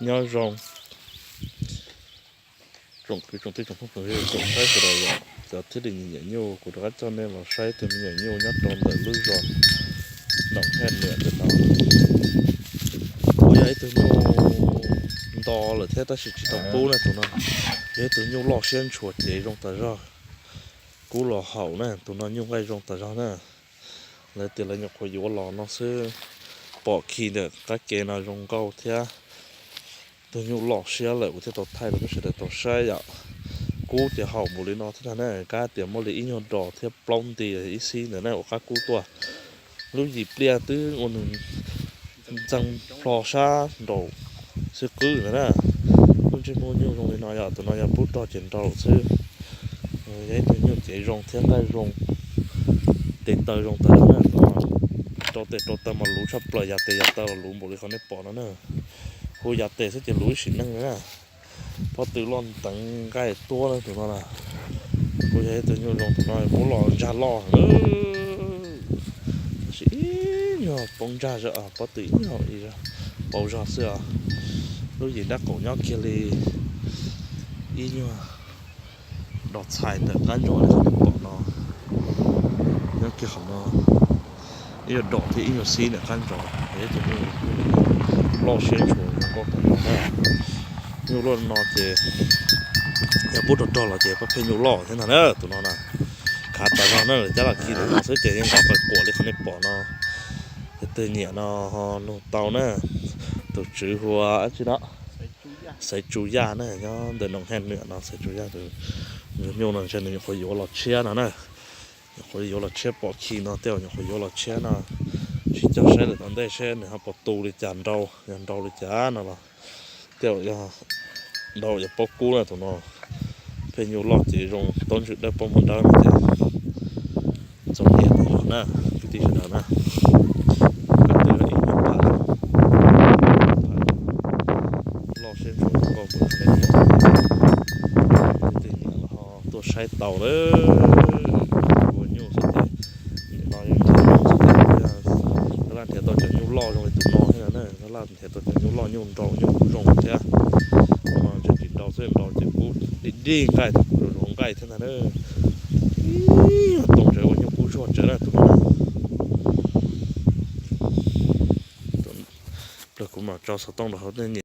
Nyob zoo tsoom kwv tsoom tij tsoom phooj tsoom ywg tsoom saib sawv daws, cov thiaj li nyiam nyuj, kuv rov qab coj nej los saib tus me nyuam nyuj nyob rau ntawm lub zos Noom Haj Nwam ntawm no. Kuj yog ib tug nyuj nto lawm thiab tab sis tsis tau kub na tus no. Yog ib tug nyuj loj siab ntshua ces zoo tas zog. Kub los haum na, tus no nyuj nqaij zoo tas zog na. Lawv tias lawv nyuam qhuav yuav los no xwb, pom khi ntawm qab ke no zoo nkauj thiab. Tus nyuj loj siab lawm kuv thiaj tau thaij rau peb sawv daws tau saib yom. Kub ces haum npaum li no thiab na, kab tias muaj li ib nyuag dos thiab plaub nti ib xib ntawd na uas qab kub tuaj. Lub yim pliaj twb ua nws ntxeev plho sab nraum xwb qwb ntawd na. Lub ntsej muag nyuj zoo li no yog tus no yog pub rog ces nrau xwb. Yog ib tug nyuj cev zoo thiab nqaij zoo, tes taw zoo tas zog na. Rau tes rau taw mas luv tshaj plaws, yav tes yav taw los luv npaum li qhov nej pom no na. Hu yav tes xwb ces luv ib sim neej na. Pob tw loj nteev nqaij tuab na tus no na. Kuj yog ib tug nyuj zoo, tus no muab los ntsag loj heev, tab sis ib nyuag poob ntsag zog, pob tw ib nyuag pauv zog xwb os. Lub yim nrab qaum nyob kiag li ib nyuag dos txhais ntawm qab ntsos li qhov nej pom no. Nyob kiag qhov no ib nyuag dos thiab ib nyuag xib ntawm qab ntsos, yog ib tug nyuj loj siab ntshua zoo nkauj tas zog na. Nyuj loj no ces yog pub rog rog los ces pab pheej nyuj loj thiab ntag na tus no na. Khav tas zog na, lawv cab los khi ntawm no xwb ces yeej nkaus qawm quam li qhov nej pom no. Yog tus nyiam no ho nug tau na. Tus tswv hu ua dab tsi no? Xaiv Tsu Yaj na, nyob ntawm Noom Haj Nwam no. Xaiv Tsu Yaj tus nyuj no ntshe nws nyuam qhuav yuav los tshiab no na. Nyuam qhuav yuav los tshiab, pom khi no tej zaum nyuam qhuav yuav los tshiab no. Sib cog saib lawm tom ntej seb nws ho puas tu li cas nrau, yog nrau li cas no los tej zaum yog nrau yog paub kub na tus no. Pheej nyuj loj ces zoo taub ntswg dawb paub muag dawb no ces txom nyem tas zog na kwv tij sawv daws na. Ko tw ib nyuag phav, loj siab ntshua zoo nkauj npaum li qhov nej pom. Kwv tij nyiam los ho tuaj saib tau lawm. Ua nyuj xwb ces nim no yog nrhiav nyuj xwb ces tab laj nrhiav tau cov nyuj loj zoo li tus no thiab na, tab laj nrhiav tau cov nyuj loj nyuj nrau nyuj kub zoo thiab. Tus no ntshe tsis nrau xwb, nrau ces kub dij dij nqaij, tus kub zoo zoo nqaij thiab ntag na. Ib too ntawd ua nyuj kub zuag tsawv na tus no na. Pliag kuv mam tso xov tooj rau hauv nej nyiam.